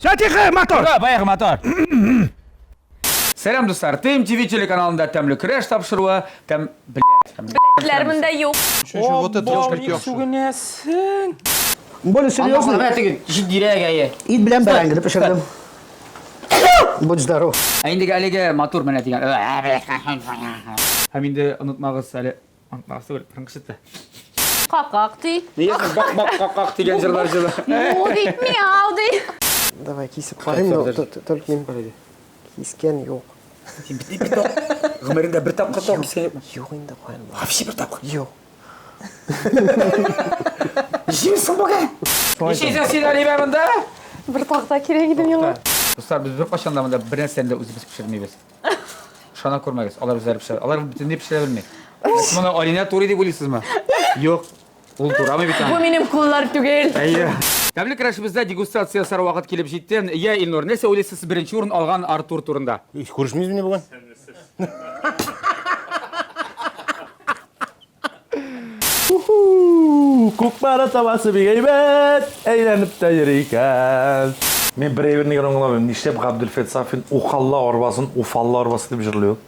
Все, тихо, мотор! Ура, баягы мотор. Сәлам, дуслар. ТМТВ телеканалында тәмле көрәш тапшыруы, тәм, блядь. Бләтләр монда юк. Вот это бик яхшы. Сүгенәсең. Более серьезный. Менә теге җитдирәк әйе. Ит белән бәрәңгене пешердем. Будь здоров. Ә инде әлеге матур менә дигән. Һәм инде онытмагыз әле, онытмагыз түгел, кырын Какак ди. Нигә син бак бак как как дигән җырлар җырлы? Му ди, мяу ди. Давай кисеп карыйм, но только мин кискән юк. Син бит бит гомереңдә бер тапкыр тау кискән юкмы? Юк инде каян бар. Вообще бер тапкыр. Юк. Нишлисең бүген? Нишлисең син, Алимә, монда? Бер такта кирәк иде миңа. Дуслар, без беркайчан да монда бер нәрсәне дә үзебез пешермибез. Ышана күрмәгез, алар үзләре пешерә. Алар бөтенләй пешерә белми. Сез моны Алинә турый дип уйлыйсызмы? Юк. Ул турамый бит Бу аны. минем куллар түгел. Әйе. Тәмле көрәшебездә дегустация ясар вакыт килеп җитте. Йә, Илнур, нәрсә уйлыйсыз беренче урын алган Артур турында? Күрешмибезмени бүген? Кукмара табасы бик әйбәт, әйләнеп тә йөри икән. Мин бер әйберне генә аңламыйм, нишләп Габделфәт Сафин Ухалла арбасын Уфалла арбасы дип җырлый ул?